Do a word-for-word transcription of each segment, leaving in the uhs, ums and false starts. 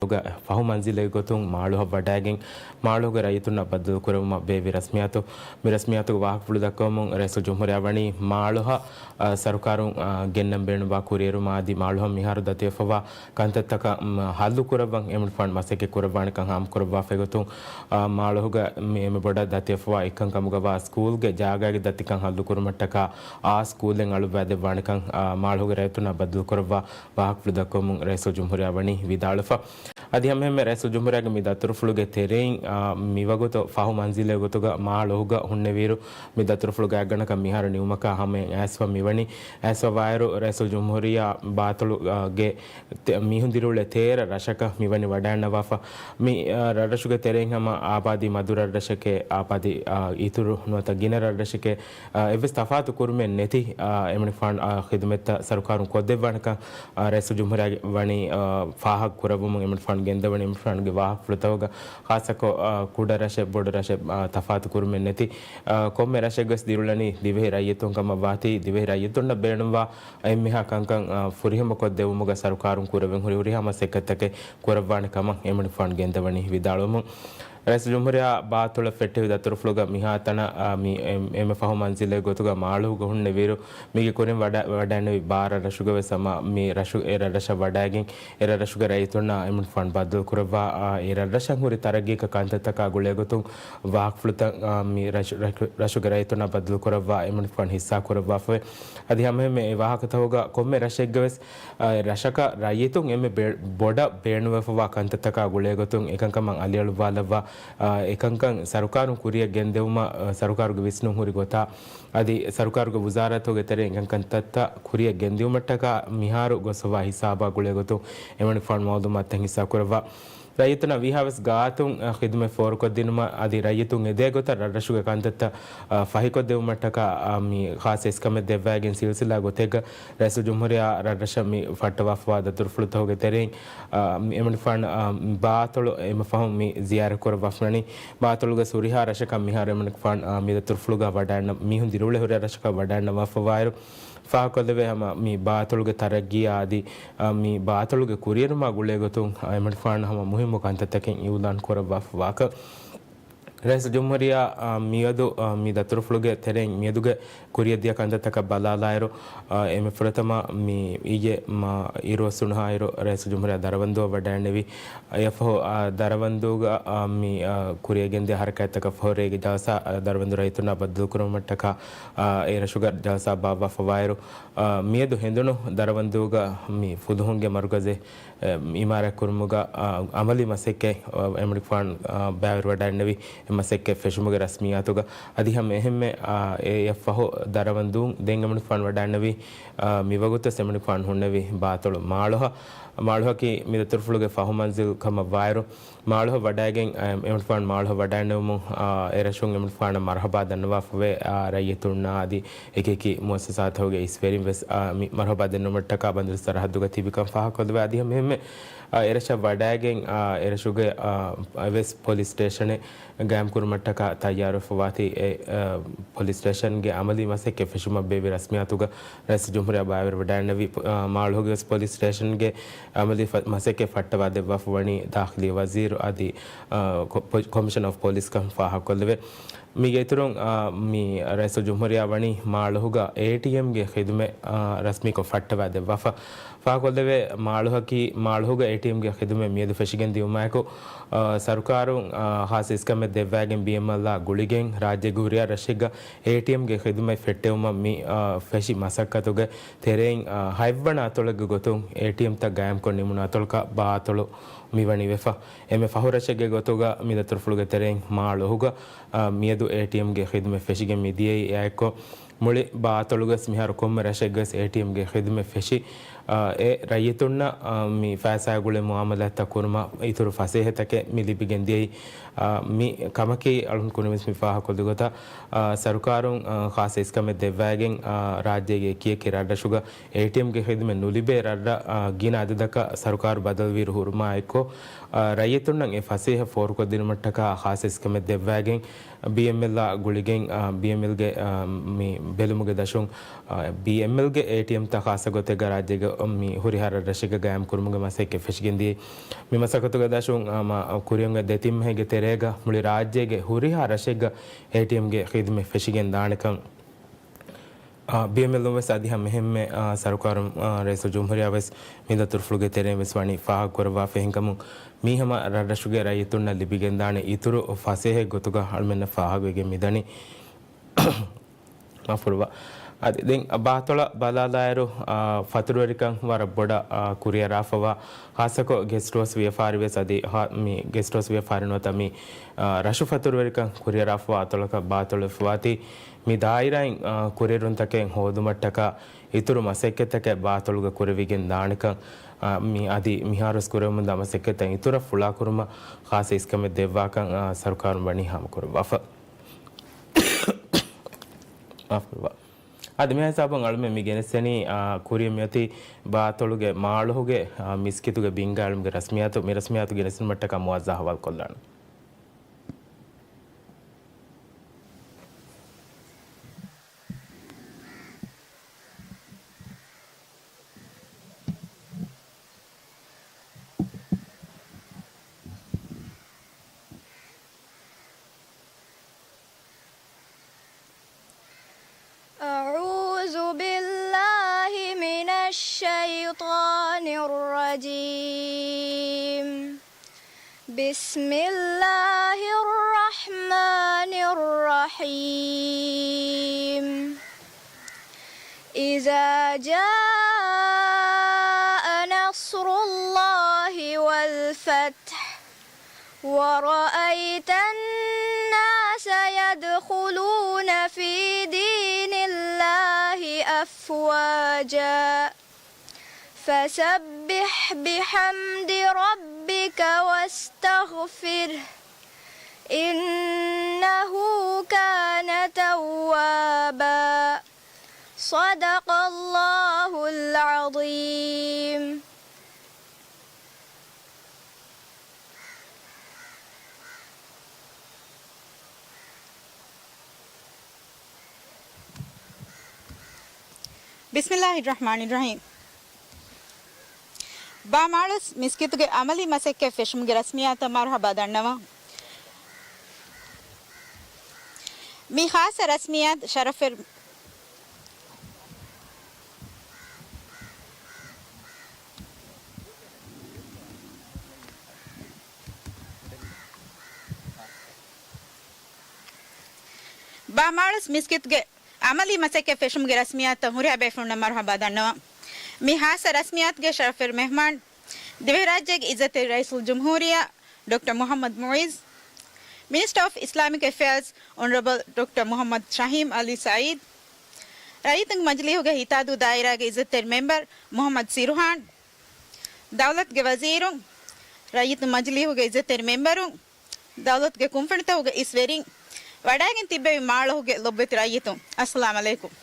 ގ ފަހު މަންޒިލެއް ގޮތުން މާޅޮހަށް ވަޑައިގެން، މާޅޮހުގެ ރައްޔިތުންނާ ބައްދަލުކުރެވުމަށް ބޭއްވި ރަސްމިއްޔާތު. މި ރަސްމިއްޔާތުގެ ވާހަކަފުޅު ދައްކަވަމުން ރައީސުލްޖުމްހޫރިއްޔާ ވަނީ މާޅޮހަށް، އަ، ސަރުކާރުން، އަ، ގެންނަން ބޭނުންވާ ކުރިއެރުމާ އަދި މާޅޮހަށް މިހާރު ދަތިވެފަވާ ކަންތައްތަކަށް، މް، ހައްލު ކުރައްވަން އެމަނިކުފާނު މަސައްކަތް ކުރައްވާނެކަން ހާމަކުރައްވާފައި ގޮތުން، އަ، މާޅޮހުގަ މި އެންމެ ބޮޑަށް ދަތިވެފަވާ އެއްކަންކަމުގަވާ ސްކޫލްގެ ޖާގާގެ ދަތިކަން ހައްލުކުރުމަށްޓަކާ އާ ސްކޫލެއް އަޅުއްވާދެއްވާނެކަން، އަ، މާޅޮހުގެ ރައްޔިތުންނާ ބައްދަލުކުރައްވާ ވާހަކަފުޅު ދައްކަވަމުން ރައީސުލްޖުމްހޫރިއްޔާ ވަނީ ވިދާޅުވެފަ. އަދި ހަމައެހެންމެ ރައީސުލްޖުމްހޫރިއްޔާގެ މި ދަތުރުފުޅުގެ ތެރެއިން، އާ، މިވަގުތު ފަހު މަންޒިލެއް ގޮތުގަ މާޅޮހުގަ ހުންނެވިއިރު، މި ދަތުރުފުޅު ގާތްގަނޑަކަށް މިހާރު ނިމުމަކާ ހަމަޔަށް އައިސްފަ މިވަނީ. އައިސްފަ ވާއިރު ރައީސުލްޖުމްހޫރިއްޔާ ބާތޮޅުގެ ތެ-، މީހުން ދިރިއުޅޭ ތޭރަ ރަށަކަށް މިވަނީ ވަޑައިގަންނަވާފަ. މި، އާ، ރަށްރަށުގެ ތެރެއިން ހަމަ އާބާދީ މަދު ރަށްރަށެކޭ، އާބާދީ، އާ، އިތުރު ނުވަތަ ގިނަ ރަށްރަށެކޭ، އާ، އެއްވެސް ތަފާތު ކުރުމެއް ނެތި، އާ، އެމަނިކުފާނު، އާ، ޚިދުމަތްތައް ސަރުކާރުން ކޮށްދެއްވާނެކަން، އާ، ރައީސުލްޖުމްހޫރިއްޔާ ވަނީ، އާ، ފާހަގަ ކުރައްވަމުން އެމަނިކުފާނު ގެންދަވަނީ އެމަނިކުފާނުގެ ވާހަކަފުޅުތަކުގަ ޚާއްޞަކޮށް، އާ، ކުޑަ ރަށެއް ބޮޑު ރަށެއް، އާ، ތަފާތު ކުރުމެއް ނެތި، އާ، ކޮންމެ ރަށެއްގަސް ދިރިއުޅެނީ ދިވެހި ރައްޔިތުން ކަމަށް ވާތީ، ދިވެހި ރައްޔިތުންނަށް ބޭނުންވާ އެންމެހާ ކަންކަން، އާ، ފުރިހަމަ ކޮށްދެވުމުގަ ސަރުކާރުން ކުރެވެން ހުރި ހުރިހާ މަސައްކަތްތަކެއް ކުރައްވާނެ ކަމަށް އެމަނިކުފާނު ގެންދަވަނީ ވިދާޅުވަމުން. ރައީސުލްޖުމްހޫރިއްޔާ ބާތޮޅަށް ފެއްޓެވި ދަތުރުފުޅުގަ މިހާތަނަށް، އާ، މި އެން-، އެންމެ ފަހު މަންޒިލެއް ގޮތުގަ މާޅޮހުގަ ހުންނެވިއިރު، މީގެ ކުރިން ވަޑަ-، ވަޑައިންނެވި ބާރަ ރަށުގަވެސް ހަމަ މި ރަށު-، އެ ރަށަށް ވަޑައިގެން، އެ ރަށުގެ ރައްޔިތުންނާ އެމަނިކުފާނު ބައްދަލުކުރައްވާ، އާ، އެ ރަށްރަށަށް ހުރި ތަރައްގީގެ ކަންތައްތަކާ ގުޅޭގޮތުން ވާހަކަފުޅުތައް، އާ، މި ރަށު-، ރަށު-، ރަށުގެ ރައްޔިތުންނާ ބައްދަލުކުރައްވާ އެމަނިކުފާނު ހިއްސާ ކުރައްވާފަވޭ. އަދި ހަމައެހެންމެ އެ ވާހަކަތަކުގަ ކޮންމެ ރަށެއްގަވެސް އާ، ރަށަކަށް ރައްޔިތުން އެންމެ ބެ-، ބޮޑަށް ބޭނުންވެފަވާ ކަންތައްތަކާ ގުޅޭގޮތުން އެކަންކަމަށް އަލިއަޅުއްވާލައްވާ، އާ، އެކަންކަން ސަރުކާރުން ކުރިއަށް ގެންދެވުމަށް، އާ، ސަރުކާރުގެ ވިސްނުން ހުރި ގޮތާ، އަދި ސަރުކާރުގެ ވުޒާރާތުގެ ތެރެއިން އެކަންކަންތައްތައް ކުރިއަށް ގެންދިއުމަށްޓަކާ މިހާރު ގޮސްފަވާ ހިސާބާ ގުޅޭގޮތުން އެމަނިކުފާނު މައުލޫމާތުތައް ހިއްސާކުރައްވާ. ރައްޔިތުންނަށް ވީހާވެސް ގާތުން، އަ، ޚިދުމަތް ފޯރުކޮށްދިނުމަށް އަދި ރައްޔިތުން އެދޭ ގޮތަށް ރަށްރަށުގެ ކަންތައްތައް، އަ، ފަހިކޮށްދެވުމަށްޓަކާ، އަ، މި ޚާއްޞަ އިސްކަމެއް ދެއްވައިގެން ސިލްސިލާ ގޮތެއްގަ ރައީސުލްޖުމްހޫރިއްޔާ ރަށްރަށަށް މި ފައްޓަވާފަވާ ދަތުރުފުޅުތަކުގެ ތެރެއިން، އަ، މި އެމަނިކުފާނު، އަ، ބާތޮޅު އެމަ ފަހުން މި ޒިޔާރަތް ކުރައްވާފަވަނީ. ބާތޮޅުގަ ހުރިހާ ރަށަކަށް މިހާރު އެމަނިކުފާނު، އަ، މި ދަތުރުފުޅުގަ ވަޑައިންނަ މީހުން ދިރިއުޅޭ ހުރިހާ ރަށަކަށް ވަޑައިންނަވާފަވާއިރު، ފާހަގަކޮށްލެވޭ ހަމަ މި ބާތޮޅުގެ ތަރައްގީއާ އަދި، އަ، މި ބާތޮޅުގެ ކުރިއެރުމާ ގުޅޭގޮތުން، އަ، އެމަނިކުފާނު ހަމަ މުހިއްމު ކަންތައްތަކެއް އިއުލާން ކުރައްވާފަވާކަން. ރައީސުލްޖުމްހޫރިއްޔާ، އަ، މިއަދު، އަ، މި ދަތުރުފުޅުގެ ތެރެއިން މިއަދުގެ ކުރިއަށްދިޔަ ކަންތައްތަކަށް ބަލާލާއިރު، އަ، އެންމެ ފުރަތަމަ މި އިއްޔެ މަ އިރުއޮއްސުނުހާއިރު ރައީސުލްޖުމްހޫރިއްޔާ ދަރަވަންދޫއަށް ވަޑައިންނެވި. އެއަށްފަހު، އަ، ދަރަވަންދޫގަ، އަ، މި، އަ، ކުރިއަށްގެންދިޔަ ހަރަކާތްތަކަށް ފަހު ރޭގެ ޖަލްސާ، އަ، ދަރަވަންދޫ ރައްޔިތުންނާ ބައްދަލުކުރުމަށްޓަކާ، އަ، އެ ރަށުގަ ޖަލްސާ ބާއްވާފަވާއިރު، އަ، މިއަދު ހެނދުނު ދަރަވަންދޫގަ މި ފުލުހުންގެ މަރުކަޒެއް، އެ، އިމާރާތްކުރުމުގަ، އަ، އަމަލީ މަސައްކަތް، އަ، އެމަނިކުފާނު، އަ، ބައިވެރިވަޑައިންނެވި. އެ މަސައްކަތް ފެށުމުގެ ރަސްމިއްޔާތުގަ އަދި ހަމަ އެހެންމެ، އާ، އެއަށްފަހު ދަރަވަންދޫން ދެން އެމަނިކުފާނު ވަޑައިންނެވި، އާ، މިވަގުތު އެމަނިކުފާނު ހުންނެވި ބާތޮޅު މާޅޮހަށް. މާޅޮހަކީ މި ދަތުރުފުޅުގެ ފަހު މަންޒިލް ކަމަށް ވާއިރު، މާޅޮހަށް ވަޑައިގެން، އަ، އެމަނިކުފާނު މާޅޮހަށް ވަޑައިންނެވުމުން، އާ، އެރަށުން އެމަނިކުފާނަށް މަރުހަބާ ދަންނަވާފަވޭ، އާ، ރައްޔިތުންނާ އަދި އެކި އެކި މުއައްސަސާތަކުގެ އިސްވެރިން ވެސް، އާ، މި މަރުހަބާ ދެންނެވުމަށްޓަކާ ބަނދުރު ސަރަހައްދުގަ ތިބިކަން ފާހަގަކޮށްލެވޭ. އަދި ހަމަ އެހެންމެ، އާ، އެރަށަށް ވަޑައިގެން، އާ، އެރަށުގެ، އާ، އެވެސް ޕޮލިސް ސްޓޭޝަނެއް ގާއިމްކުރުމަށްޓަކާ ތައްޔާރުވެފަވާތީ، އެ، އަ، ޕޮލިސް ސްޓޭޝަންގެ އަމަލީ މަސައްކަތް ފެށުމަށް ބޭއްވި ރަސްމިއްޔާތުގަ ރައީސުލްޖުމްހޫރިއްޔާ ބައިވެރިވަޑައިންނެވި، އަ، މާޅޮހުގެ ވެސް ޕޮލިސް ސްޓޭޝަންގެ އަމަލީ ފަ-، މަސައްކަތް ފައްޓަވާ ދެއްވާފަވަނީ ދާޚިލީ ވަޒީރު އަދި، އަ، ކޮ-، ޕޮ-، ކޮމިޝަނަރ އޮފް ޕޮލިސް ކަން ފާހަގަކޮށްލެވޭ. މީގެ އިތުރުން، އަ، މި ރައީސުލްޖުމްހޫރިއްޔާ ވަނީ މާޅޮހުގަ އޭޓީއެމްގެ ޚިދުމަތް، އަ، ރަސްމީކޮށް ފައްޓަވާ ދެއްވާފަ. ފާހަގަކޮށްލެވޭ، މާޅޮހަކީ، މާޅޮހުގަ އޭޓީއެމްގެ ޚިދުމަތް މިއަދު ފެށިގެން ދިއުމާއެކު، އާ، ސަރުކާރުން، އާ، ޚާއްޞަ އިސްކަމެއް ދެއްވައިގެން ބީއެމްއެލްއާ ގުޅިގެން ރާއްޖޭގެ ހުރިހާ ރަށެއްގަ އޭޓީއެމްގެ ޚިދުމަތް ފެއްޓެވުމަށް މި، އާ، ފެށި މަސައްކަތުގެ ތެރެއިން، އާ، ހަތްވަނަ އަތޮޅެއްގެ ގޮތުން އޭޓީއެމްތައް ގާއިމްކޮށް ނިމުނު އަތޮޅަކަށް ބާ އަތޮޅު މިވަނީ ވެފަ. އެންމެ ފަހު ރަށެއްގެ ގޮތުގަ މި ދަތުރުފުޅުގެ ތެރެއިން މާޅޮހުގަ، އާ، މިއަދު އޭޓީއެމްގެ ޚިދުމަތް ފެށިގެން މިދިޔައީ. އެއާއެއްކޮށް، މުޅި ބާ އަތޮޅުގަސް މިހާރު ކޮންމެ ރަށެއްގަސް އޭޓީއެމްގެ ޚިދުމަތް ފެށި، އާ، އެ ރައްޔިތުންނަށް، އާ، މި ފައިސާގުޅޭ މުއާމަލާތްތައް ކުރުމަށް އިތުރު ފަސޭހަތަކެއް މި ލިބިގެން ދިޔައީ. އާ، މި ކަމަކީ އަޅުން ކުރިންވެސް މި ފާހަގަކޮށްލި ގޮތަށް، އާ، ސަރުކާރުން، އާ، ޚާއްޞަ އިސްކަމެއް ދެއްވައިގެން، އާ، ރާއްޖޭގެ އެކި އެކި ރަށްރަށުގަ އޭޓީއެމްގެ ޚިދުމަތް ނުލިބޭ ރަށްރަށް، އާ، ގިނަ އަދަދަކަށް ސަރުކާރު ބަދަލުވިއިރު ހުރުމާ އެއްކޮށް، އާ، ރައްޔިތުންނަށް އެ ފަސޭހަ ފޯރުކޮށްދިނުމަށްޓަކާ ޚާއްޞަ އިސްކަމެއް ދެއްވައިގެން، ބީއެމްއެލްއާ ގުޅިގެން، އާ، ބީއެމްއެލްގެ، އާ، މި ބެލުމުގެ ދަށުން، އާ، ބީއެމްއެލްގެ އޭޓީއެމްތައް ޚާއްޞަ ގޮތެއްގަ ރާއްޖޭގަ މި ހުރިހާ ރަށްރަށެއްގަ ގާއިމް ކުރުމުގެ މަސައްކަތް ފެށިގެންދިޔަ. މި މަސައްކަތުގެ ދަށުން، އާ، މަ، ކުރިއަށް އޮތް ދެތިން މަހެއްގެ ތެރޭގަ މުޅި ރާއްޖޭގެ ހުރިހާ ރަށެއްގަ އޭޓީއެމްގެ ޚިދުމަތް ފެށިގެން ދާނެކަން، އާ، ބީއެމްއެލް ވެސް އަދި ހަމައެހެންމެ، އާ، ސަރުކާރުން، އާ، ރައީސުލްޖުމްހޫރިއްޔާ ވެސް މި ދަތުރުފުޅުގެ ތެރެއިން ވެސް ވަނީ ފާހަގަކުރައްވާފައި ހިނގަމުން، މީ ހަމަ ރަށްރަށުގެ ރައްޔިތުންނަށް ލިބިގެންދާނެ އިތުރު ފަސޭހަ ގޮތުގަ އަޅުމެންނަށް ފާހަގަވެގެން މިދަނީ. މަފުރުވާ. އަދި ދެން ބާތޮޅަށް ބަލާލާއިރު، އާ، ފަތުރުވެރިކަން ވަރަށް ބޮޑަށް، އާ، ކުރިއަރާފަވާ، ޚާއްޞަކޮށް ގެސްޓްހައުސް ވިޔަފާރި ވެސް އަދި ހާ، މި ގެސްޓްހައުސް ވިޔަފާރި ނުވަތަ މި، އާ، ރަށު ފަތުރުވެރިކަން ކުރިއަރާފަވާ އަތޮޅަކަށް ބާތޮޅުވެފަވާތީ، މި ދާއިރާއިން، އާ، ކުރިއެރުންތަކެއް ހޯދުމަށްޓަކާ އިތުރު މަސައްކަތްތަކެއް ބާތޮޅުގަ ކުރެވިގެން ދާނެކަން، އާ، މި އަދި މިހާރުވެސް ކުރެވެމުންދާ މަސައްކަތްތައް އިތުރަށް ފުޅާކުރުމަށް ޚާއްޞަ އިސްކަމެއް ދެއްވާކަން، އާ، ސަރުކާރުން ވަނީ ހާމަކުރައްވާފަ. މާފުރުވާ. އަދި މި ހިސާބުން އަޅުމެން މި ގެނެސްދެނީ، އާ، ކުރިއަށް މިއޮތީ ބާތޮޅުގެ މާޅޮހުގެ، އާ، މިސްކިތުގެ ބިންގާ އަޅުމެންގެ ރަސްމިއްޔާތު، މި ރަސްމިއްޔާތު ގެނެސުންމަށްޓަކާ މުއައްޒާ ހަވާލުކޮށްލާނަން. أعوذ بالله من الشيطان الرجيم. بسم الله الرحمن الرحيم. إذا جاء نصر الله والفتح ورأيت الناس يدخلون في دين الله أفواجا فسبح بحمد ربك واستغفره إنه كان توابا. صدق الله العظيم. بسم الله الرحمن الرحيم. ބާމާޅޮސް މިސްކިތުގެ އަމަލީ މަސައްކަތް ފެށުމުގެ ރަސްމިއްޔާތަށް މަރުޙަބާ ދަންނަވަން. މި ޚާއްޞަ ރަސްމިއްޔާތު ޝަރަފެރު ބާމާޅޮސް މިސްކިތުގެ އަމަލީ މަސައްކަތް ފެށުމުގެ ރަސްމިއްޔާތަށް ހުރިހާ ބޭފުޅުންނަށް މަރުޙަބާ ދަންނަވަން. މި ޚާއްޞަ ރަސްމިއްޔާތުގެ ޝަރަފެރު މެހްމާން، ދިވެހިރާއްޖޭގެ އިއްޒަތްތެރި ރައީސުލްޖުމްހޫރިއްޔާ ޑޮކްޓަރ މުޙައްމަދު މުޢިއްޒު، މިނިސްޓަރ އޮފް އިސްލާމިކް އެފެއާޒް އޮނަރަބަލް ޑޮކްޓަރ މުޙައްމަދު ޝަހީމް ޢަލީ ސަޢީދު، ރައްޔިތުންގެ މަޖިލީހުގެ ހިތާދޫ ދާއިރާގެ އިއްޒަތްތެރި މެމްބަރު މުޙައްމަދު ސިރުހާން، ދައުލަތުގެ ވަޒީރުން، ރައްޔިތުންގެ މަޖިލީހުގެ އިއްޒަތްތެރި މެމްބަރުން، ދައުލަތުގެ ކުންފުނިތަކުގެ އިސްވެރިން، ވަޑައިގެން ތިއްބެވި މާޅޮހުގެ ލޮބުވެތި ރައްޔިތުން، އައްސަލާމް ޢަލައިކުމް.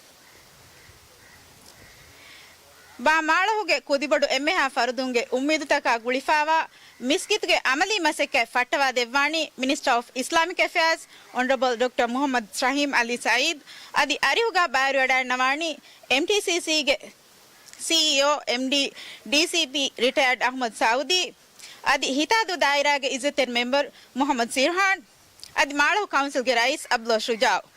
ބާ މާޅޮހުގެ ކުދިބޮޑު އެންމެހާ ފަރުދުންގެ އުއްމީދުތަކާ ގުޅިފާވާ މިސްކިތުގެ އަމަލީ މަސައްކަތް ފައްޓަވާ ދެއްވާނީ މިނިސްޓަރ އޮފް އިސްލާމިކް އެފެއާޒް އޮނަރަބަލް ޑޮކްޓަރ މުޙައްމަދު ޝަހީމް ޢަލީ ސަޢީދު. އަދި އަރިހުގާ ބައިވެރިވަޑައިގަންނަވާނީ އެމްޓީސީސީގެ ސީއީއޯ، އެމްޑީ، ޑީސީޕީ ރިޓަޔާޑް އަޙްމަދު ސަޢޫދީ، އަދި ހިތާދޫ ދާއިރާގެ އިއްޒަތްތެރި މެމްބަރު މުޙައްމަދު ސިރުހާން، އަދި މާޅޮހު ކައުންސިލްގެ ރައީސް ޢަބްދުﷲ ޝުޖާޢު.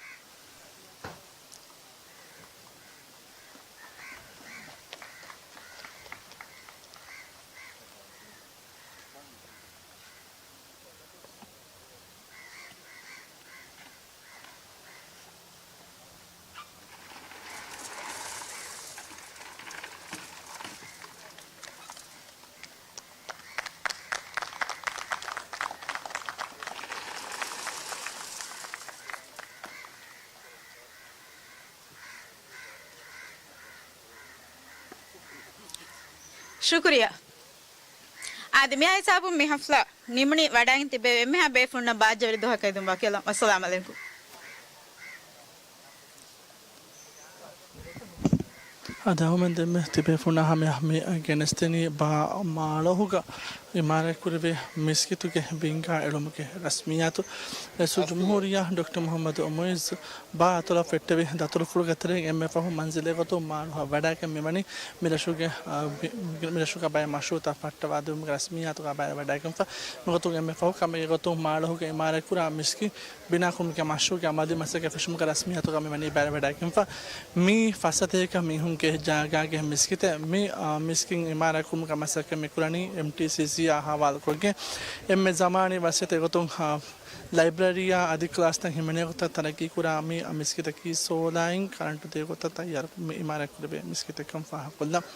ޝުކުރިއްޔާ. އާދެ، މިހާ ހިސާބުން މި ޙަފްލާ ނިމުނީ. ވަޑައިގެން ތިއްބެވި އެންމެހާ ބޭފުޅުންނަށް ބާއްޖަވެރި ދުވަހަކަށް އެދުން ވަކިވެލަން. އައްސަލާމް ޢަލައިކުމް. އަދި އަހުމެން ދެންމެ ތިބޭފުންނާ ހަމަޔަށް މި ގެނެސްދެނީ ބާ މާޅޮހުގަ އިމާރާތްކުރެވޭ މިސްކިތުގެ ބިންގާ އެޅުމުގެ ރަސްމިއްޔާތު. ރައީސުލްޖުމްހޫރިއްޔާ ޑޮކްޓަރ މުޙައްމަދު މުޢިއްޒު ބާ އަތޮޅަށް ފެއްޓެވި ދަތުރުފުޅުގެ ތެރެއިން އެންމެ ފަހު މަންޒިލެއް ގޮތުން މާޅޮހަށް ވަޑައިގެން މިވަނީ މި ރަށުގެ، އާ، ބި-، މި ރަށުގަ ބައެއް މަޝްރޫއުތައް ފައްޓަވާދެވުމުގެ ރަސްމިއްޔާތުގަ ބައިވެވަޑައިގެންފަ. މިގޮތުން އެންމެ ފަހު ކަމެއް ގޮތުން މާޅޮހުގެ އިމާރާތްކުރާ މިސްކިތް ބިނާކުރުމުގެ މަޝްރޫއުގެ އަމަލީ މަސައްކަތް ފެށުމުގެ ރަސްމިއްޔާތުގަ މިވަނީ ބައިވެވަޑައިގެންފަ. މި ފަސްސަތޭކަ މީހުންގެ ޖާގާގެ މިސްކިތެއް. މި، އާ، މިސްކިތް އިމާރާތްކުރުމުގެ މަސައްކަތް މިކުރަނީ އެމްޓީސީސީއާ ހަވާލުކޮށްގެން. އެންމެ ޒަމާނީ ވަސިއްޔަތެއް ގޮތުން، އާ، ލައިބްރަރީއާ އަދި ކްލާސްތައް ހިމެނޭ ގޮތަށް ތަރައްގީކުރާ މި މިސްކިތަކީ ސޯލާއިން ކަރަންޓު ދޭ ގޮތަށް ތައްޔާރު މި އިމާރާތްކުރެވޭ މިސްކިތެއްކަން ފާހަގަކޮށްލަން.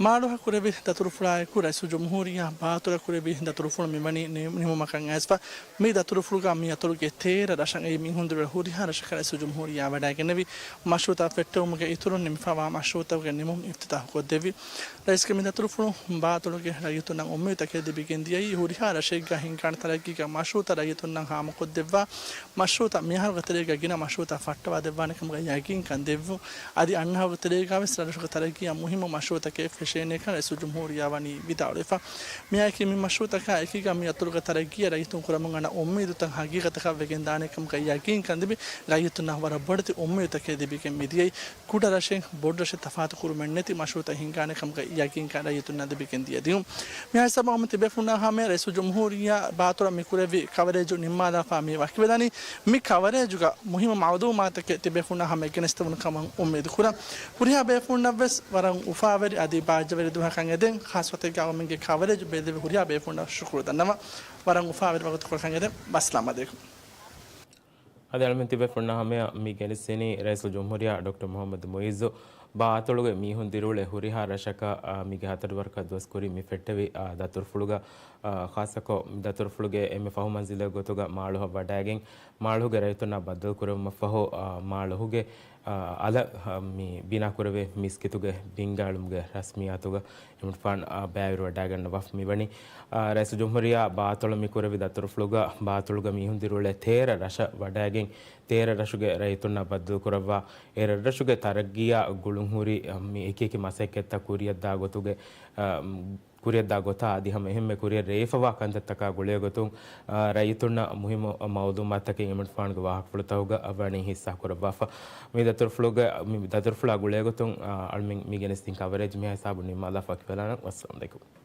މާޅޮހަށް ކުރެވި ދަތުރުފުޅާއެކު ރައީސުލްޖުމްހޫރިއްޔާ ބާ އަތޮޅަށް ކުރެވި ދަތުރުފުޅު މިވަނީ ނި-، ނިމުމަކަށް އައިސްފަ. މި ދަތުރުފުޅުގަ މި އަތޮޅުގެ ތޭރަ ރަށަށް އައި މީހުން ދިރިއުޅޭ ހުރިހާ ރަށަކަށް ރައީސުލްޖުމްހޫރިއްޔާ ވަޑައިގެންނެވި މަޝްރޫއުތައް ފެއްޓެވުމުގެ އިތުރުން ނިމިފައިވާ މަޝްރޫއުތަކުގެ ނިމުން އިފްތިތާޙުކޮށްދެއްވި. ރައީސްގެ މި ދަތުރުފުޅުން ބާ އަތޮޅުގެ ރައްޔިތުންނަށް އުއްމީދުތަކެއް ލިބިގެން ދިޔައީ ހުރިހާ ރަށެއްގަ ހިންގާނެ ތަރައްގީގެ މަޝްރޫއުތައް ރައްޔިތުންނަށް ހާމަކޮށްދެއްވާ، މަޝްރޫއުތައް މިއަހަރުގެ ތެރޭގަ ގިނަ މަޝްރޫއުތައް ފައްޓަވާ ދެއްވާނެ ކަމުގަ ޔަގީންކަން ދެއްވުން. އަދި އަންނަ އަހަރުގެ ތެރޭގަވެސް ރަށުގެ ތަރައްގީއަށް މުހިއްމު މަޝްރޫއުތަކެއް ފެށޭނެކަން ރައީސުލްޖުމްހޫރިއްޔާ ވަނީ ވިދާޅުވެފަ. މިއާއެކީ މި މަޝްރޫއުތަކާ އެކީގަ މި އަތޮޅުގެ ތަރައްގީއަށް ރައްޔިތުން ކުރަމުން އަންނަ އުއްމީދުތައް ހަގީގަތަކަށް ވެގެންދާނެ ކަމުގަ ޔަގީންކަން ލިބި، ރައްޔިތުންނަށް ވަރަށް ބޮޑެތި އުއްމީދުތަކެއް ލިބިގެން މިދިޔައީ. ކުޑަ ރަށެއް ބޮޑު ރަށެއް ތަފާތު ކުރުމެއް ނެތި މަޝްރޫއުތައް ހިންގާނެ ކަމުގެ ޔަގީންކަން ރައްޔިތުންނަށް ލިބިގެން ދިޔަ ދިޔުން. މިހާ ހިސާބަށް އަހަރުމެން ތިބޭފުންނާ ހަމަޔަށް ރައީސުލްޖުމްހޫރިއްޔާ ބާ އަތޮޅަށް މި ކުރެއްވި ކަވަރޭޖު ނިންމާލާފަ މި ވަކިވެލަނީ. މި ކަވަރޭޖުގަ މުހިއްމު މައުލޫމާތުތަކެއް ތިބޭފުންނާ ހަމަޔަށް ގެނެސްދެވުނު ކަމަށް އުއްމީދު ކުރަން. ހުރިހާ ބޭފުންނަށްވެސް ވަރަށް އުފާވެރި އަދި ބާއްޖަވެރި ދުވަހަކަށް އެދެން، ޚާއްޞަ ގޮތެއްގަ އަހަރުމެންގެ ކަވަރޭޖު ބެއްލެވި ހުރިހާ ބޭފުންނަށް ޝުކުރު ދަންނަވަން. ވަރަށް އުފާވެރި ވަގުތުކޮޅަކަށް އެދެން. ވައްސަލާމް އަލައިކުމް. އަދި އަހަރުމެން ތިބޭފުންނާ ހަމަޔަށް މި ގެނެސްދިނީ ރައީސުލްޖުމްހޫރިއްޔާ ޑޮކްޓަރ މުޙައްމަދު މުޢިއްޒު ބާ އަތޮޅުގެ މީހުން ދިރިއުޅޭ ހުރިހާ ރަށަކަށް، އާ، މީގެ ހަތަރު ވަރަކަށް ދުވަސް ކުރިން މި ފެއްޓެވި، އާ، ދަތުރުފުޅުގަ، އާ، ޚާއްޞަކޮށް ދަތުރުފުޅުގެ އެންމެ ފަހު މަންޒިލެއް ގޮތުގަ މާޅޮހަށް ވަޑައިގެން، މާޅޮހުގެ ރައްޔިތުންނާ ބައްދަލުކުރެވުމަށްފަހު، އާ، މާޅޮހުގެ، އާ، އަލަށް، އާ، މި ބިނާކުރެވޭ މިސްކިތުގެ ބިންގާ އެޅުމުގެ ރަސްމިއްޔާތުގަ އިމްރާން ޚާން، އާ، ބައިވެރިވަޑައިގަންނަވާފަ މިވަނީ. އާ، ރައީސުލްޖުމްހޫރިއްޔާ ބާ އަތޮޅަށް މި ކުރެއްވި ދަތުރުފުޅުގަ ބާ އަތޮޅުގެ މީހުން ދިރިއުޅޭ ތޭރަ ރަށަށް ވަޑައިގެން، ތޭރަ ރަށުގެ ރައްޔިތުންނާ ބައްދަލުކުރައްވާ، އެ ރަށްރަށުގެ ތަރައްގީއާ ގުޅުންހުރި، އާ، މި އެކިއެކި މަސައްކަތްތައް ކުރިއަށްދާ ގޮތުގެ، އާ، ކުރިއަށްދާ ގޮތާ އަދި ހަމަ އެހެންމެ ކުރިއަށް ރޭވިފަވާ ކަންތައްތަކާ ގުޅޭގޮތުން، އާ، ރައްޔިތުންނަށް މުހިއްމު މައުލޫމާތުތަކެއް އިމްރާން ޚާންގެ ވާހަކަފުޅުތަކުގަ ވަނީ ހިއްސާކުރައްވާފަ. މި ދަތުރުފުޅުގެ، މި ދަތުރުފުޅާ ގުޅޭގޮތުން، އާ، އަޅުމެން މި ގެނެސްދިން ކަވަރޭޖް މިހާ ހިސާބުން ނިންމާލާފަ ވަކިވެލާނަން. ވައްސަލާމް އަލައިކުމް.